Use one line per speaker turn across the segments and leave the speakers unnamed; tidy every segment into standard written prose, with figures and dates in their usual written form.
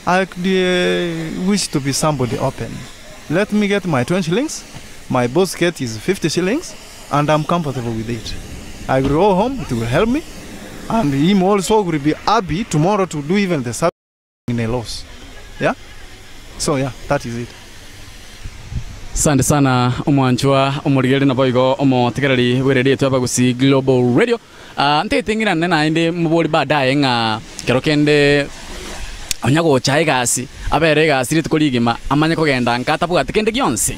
I wish to be somebody open. Let me get my 20 shillings, my boss get his 50 shillings, and I'm comfortable with it. I will go home, it will help me, and him also will be happy tomorrow to do even the service in a loss. Yeah? So yeah, that is it.
Asante sana omwanchwa omorigeri na boigo omotegereri bwe radio Abagusi Global Radio. Ntetingira nena inde mubori baadaye ng'a kero kende onyagocha egasi abere egasi rituko rigima amanye kogenda nkatabwate kende gionsi.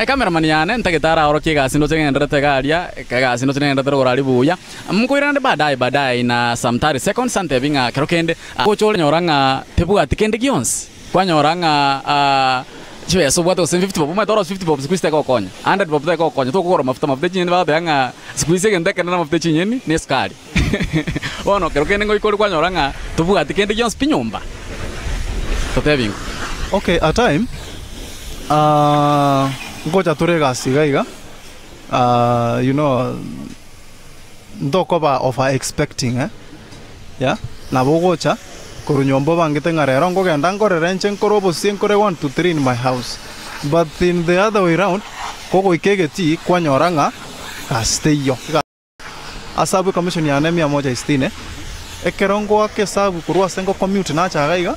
Cameraman yane ntagetara orokie egasi ndoche ngenderete garia egasi ndoche ngenderete rogora ribuya mkoirande baadaye baadaye na some 30 seconds antebi ng'a kero kende gochore nyora ng'a tebwate kende gionsi kwanyora ng'a chiwe so bwate 50 bob ma toro 50 bob squeeze ko konya 100 bob ko konya to kogora mafuta mafuta chinyeni bagoteba ng'a squeeze gende kende na mafuta chinyeni ne sukari bono kero kende ngoikori kwanyora ng'a tobwate kende gionsi pi nyomba totebingo.
Okay, a time ngoja tore gasi gaiga you know ndokoba over expecting eh? Yeah, nabo gocha korunyombo bangete ng'arero ngogenda nkorere nche nkore obosie nkore 1 2 3 in my house, but in the other way round kogoikegeti kwanyora ng'a gasi teiyo asabu commission yane 160 ekero ngoake esabu korwa ase ngocommute nacha gaiga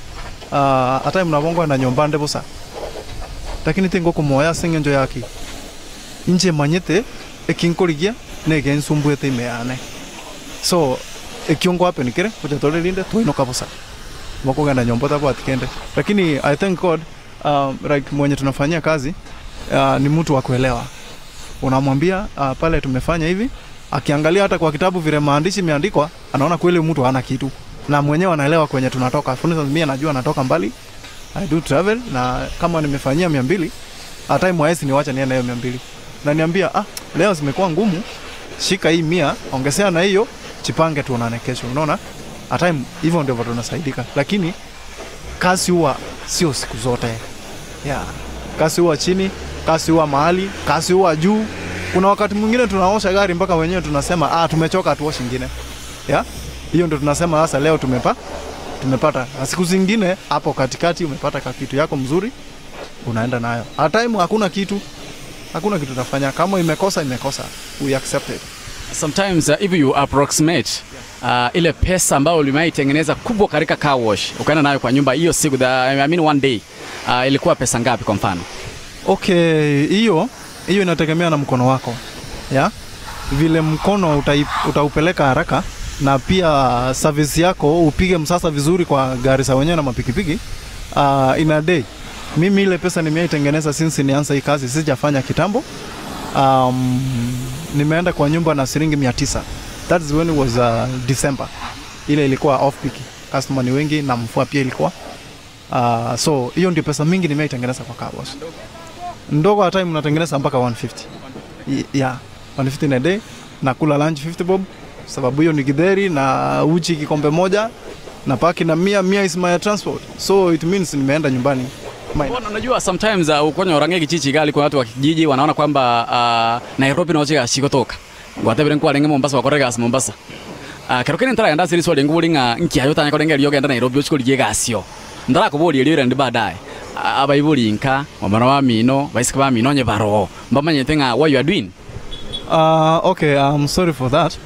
ata mnabongo na nyomba nde busa lakini tingo kumoya sing'enjo yaki inche manyete ekinkorigia nege nsumbuete imeane so ekiongo happen kere kuja tole linde tuinoka busa mokogenda nyomba tabwati kende. Lakini I thank God, like mwenye tunafanyia kazi ni mtu wa kuelewa. Unamwambia pale tumefanya hivi, akiangalia hata kwa kitabu vile maandishi imeandikwa anaona kweli mtu hana kitu na mwenyewe anaelewa kwenye tunatoka. For instance, mimi najua natoka mbali, I do travel, na kama nimefanyia 200 hata mwezi niwacha niende nayo 200 na niambia leo zimekuwa ngumu, shika hii 100 ongezea na hiyo chipange tuonane kesho. Unaona at time hivyo ndio tunasaidika, lakini kazi huwa sio siku zote. Yeah, kazi huwa chini, kazi huwa mahali, kazi huwa juu. Kuna wakati mwingine tunaosha gari mpaka wenyewe tunasema tumechoka tuoshe nyingine. Yeah, hiyo ndio tunasema sasa leo tumepata. Na siku zingine hapo katikati umepata kitu yako mzuri unaenda nayo. At time hakuna kitu, hakuna kitu utafanya. Kama imekosa imekosa, we accept it.
Sometimes if you approximate ile pesa ambayo ulimeitengeneza kubwa katika car wash ukaenda nayo kwa nyumba hiyo siku, I mean one day, ilikuwa pesa ngapi kwa mfano?
Okay, hiyo inategemea na mkono wako. Yeah? Vile mkono utaupeleka haraka na pia service yako upige msasa vizuri kwa gari za wenyewe na mapikipiki. In a day mimi ile pesa nimeitengeneza since nianza hii kazi, sijafanya kitambo. Nimeenda kwa nyumba na shilingi 900. That is when it was December. Ile ilikuwa off peak, customer ni wengi na mvua pia ilikuwa. So hiyo ndio pesa mingi nimeitengeneza kwa car wash. Ndogo at time unatengeneza mpaka 150. Yeah, 150 in a day. Nakula lunch 50 bob sababu hiyo ni githeri na uchi kikombe moja na paki na 100 is my transport. So it means nimeenda nyumbani.
Mbona unajua sometimes ukonyo orange kichichi gali kwa watu wa kijiji wanaona kwamba Nairobi na wachiga shikotoka. Ngwatebere nkwarenge Mombasa wakorega ase Mombasa. Kero kene ntara enda siri swali nguburi ng'a nkiayo tanya korenge riyo genda Nairobi ochikorigie gasio. Ndara kuboria riyo ndi baadaye. Abaiburi nka omwana wa mino baisika ba mino nye baro. Mbamanyete ng'a what you are doing.
Okay, I'm sorry for that.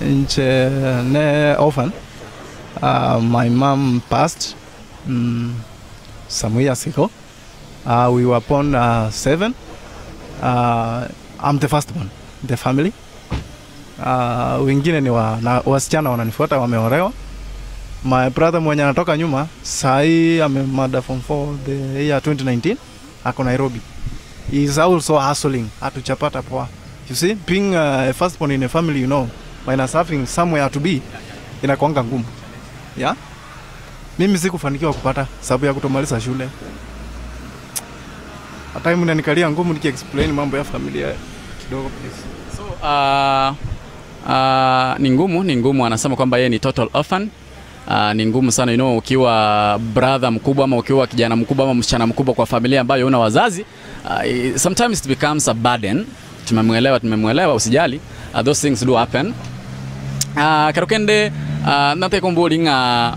Nche ne orphan. My mom passed some years ago. We were born 7. I'm the first one in the family. Wengine ni wasichana wananifuata wameolewa. My brother mwenye anatoka nyuma sai amemada form 4 the year 2019 ako Nairobi. He is also hustling atuchapata poa. You see, being a first born in a family, you know, minus having somewhere to be inakuanga ngumu. Yeah? Mimi sikufanikiwa kupata sababu ya kutomaliza shule. Hata mimi unanikalia ngumu nikiexplain mambo ya familia kidogo please.
So ni ngumu anasema kwamba yeye ni total orphan. Ni ngumu sana, you know, ukiwa brother mkubwa ama ukiwa kijana mkubwa ama msichana mkubwa kwa familia ambayo una wazazi, sometimes it becomes a burden. Tumemwelewa, usijali. Those things do happen. Karokende nate kumbuli nga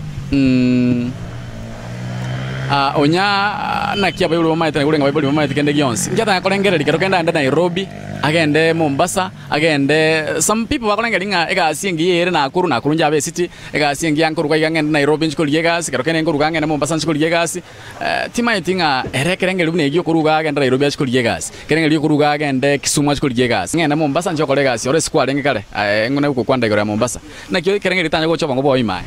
Onya nakia baibuli bamaete na kurenga baibuli bamaete kende gionsi njata korengereri kero kenda ende Nairobi agende Mombasa agende some people bakorengeri ng'a egasi engiya ere Nakuru Nakuru njabe city egasi engiya nkoruga iga ng'ende Nairobi nchikorigia egasi kero kende nkoruga ng'ende Mombasa nchikorigia egasi timaeti ng'a ere kerengeri buna egi okoruga agende Nairobi achikorigia egasi kerengeri okoruga agende Kisumu achikorigia egasi ng'ende Mombasa nchokora egasi ore sikwarenge kare ng'one gokwanda igoro ya Mombasa nakio kerengeri tanya gocha bango boimae.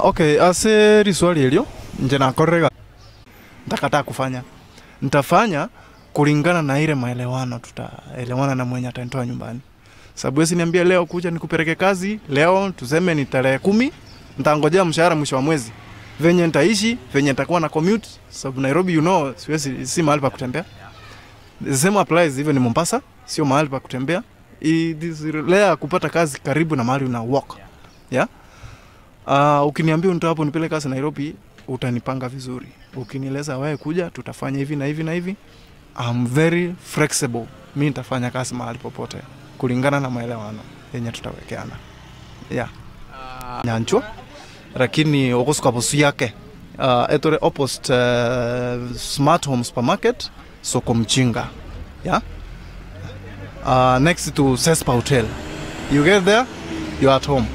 Okay, ase riswali elio nje nakorega nitakataa kufanya. Nitafanya kulingana na ile maelewano, tutaelewana na mwenye atanitoa nyumbani. Sababu wewe niambia leo kuja nikupeleke kazi, leo tuseme ni tarehe 10, nitangojea mshahara mwisho wa mwezi. Venye nitaishi, venye nitakuwa na commute, sababu Nairobi you know, siwezi, si mahali pa kutembea. The same applies even in Mombasa, sio mahali pa kutembea. Lea kupata kazi karibu na mahali una work. Yeah? Ukiniambia unitoa hapo nipeleke kazi Nairobi, utanipanga vizuri. Ukinieleza wewe kuja tutafanya hivi na hivi na hivi. I'm very flexible. Mimi nitafanya kazi mahali popote kulingana na maelewano yenye tutawekeana. Yeah. Nyanchwa lakini okosuka bosu yake. Etore opposite Smart Home Supermarket, soko Mchinga. Yeah. Next to Sespa Hotel. You get there, you are at home.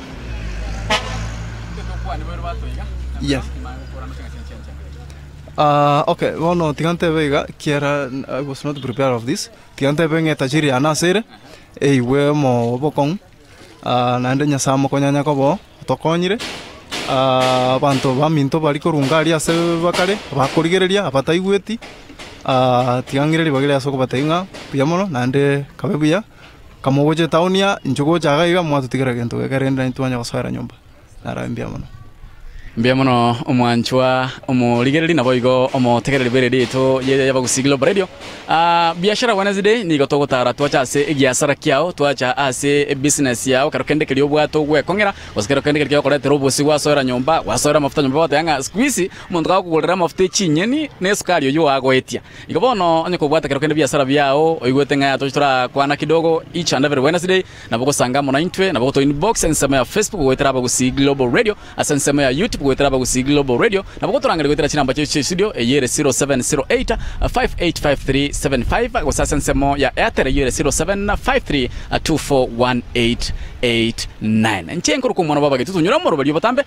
Yes. Okay, bueno, tigante vega, kiera, I was not prepared of this. Tigante venga tajiri anasere, e iwe mo bokong, naende nyasamo konyanya kobo, tokonyire, banto baminto bariko rungari ase bakare, bakorigereria, abataigweti, tigangireri bagere asoko batainga, buya mono, naende kabe buya, kamogoche taunia, nchogo chaga iga mwatu tigera gento, ekerenda nituanya gosoera nyomba. Nara mbuya mono.
Mbuya mono omwanchwa omorigereri nabo igo omotegereri bwereri eto y'Abagusii Global Radio. Biashara Wednesday nigo togotara twacha ase egiasara kiao twacha ase business yao karo kende kerio bwato gwekong'era gose kero kende kerio koretera obosi gwasoera nyomba gwasoera mafuta nyomba batayanga squeeze omonto gakogorera mafuta echinyeni na esukari oyo wagoetia. Igo bono onye kobwata kero kende biasara biao oigwete ng'a tochitorakwana kidogo each and every Wednesday nabo gosanga mono intwe nabo goto inbox ensemo ya Facebook goetera Abagusii Global Radio ase ensemo ya YouTube goetera Abagusii Global Radio nabo gotorangere goetera chinamba chia studio eyere 0708 585375 gose ase ensemo ya Airtel eyere 0753 241889 nche nkoro kumwana baba gitu tunyura moro bali batambe.